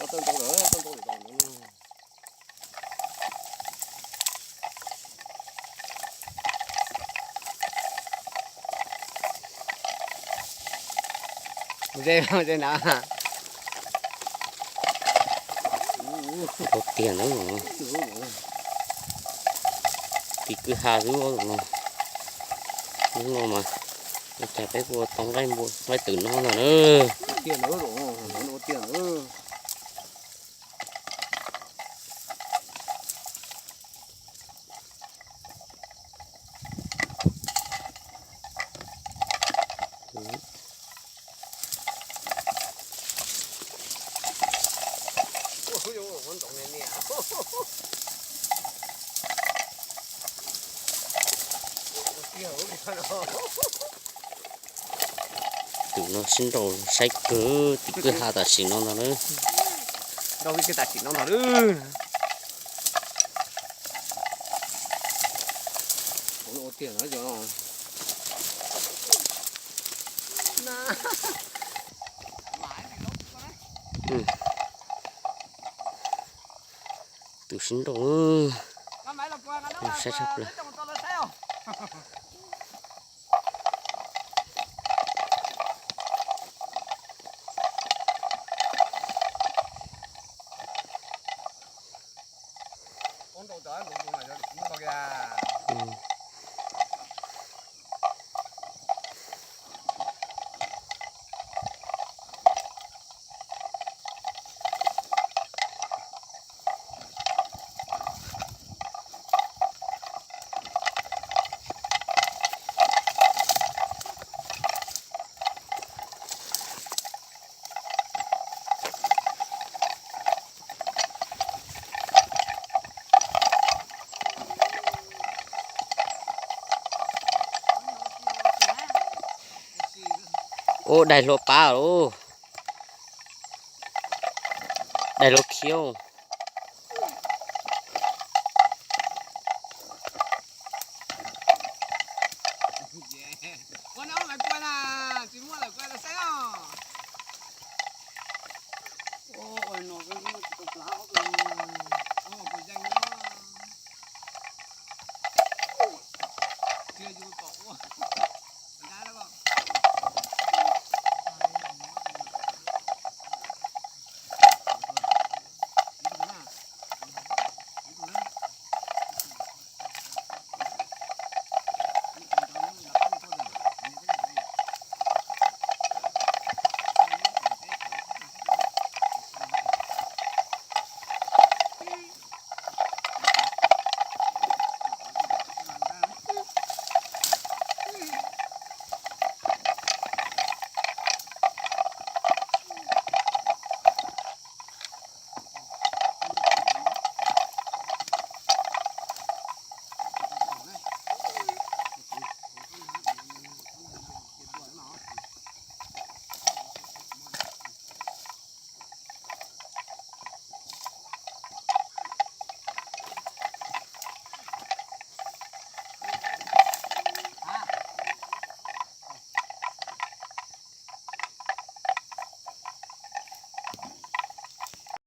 Ze, ze na. Ua tiag na. Tim kwj ha xwb no. Hnub no mas ua cas peb kuj tau nqaij npua nqaij twm no ntag na. Tus no sib nrau saib kawg tim kwj ha tam sim no ntag na. Nrau tim kwj tam sim no ntag na. Tus sib nrau saib tshaj plaws. Ub, dai hlua pab lauj. Dai hlua khiav. Ua no lawv kua na, tsis muaj lawv kua lawv saib os. Ua no tsis tau plav os. Ua kuv yeej ua. Tsis yog yus tom ua.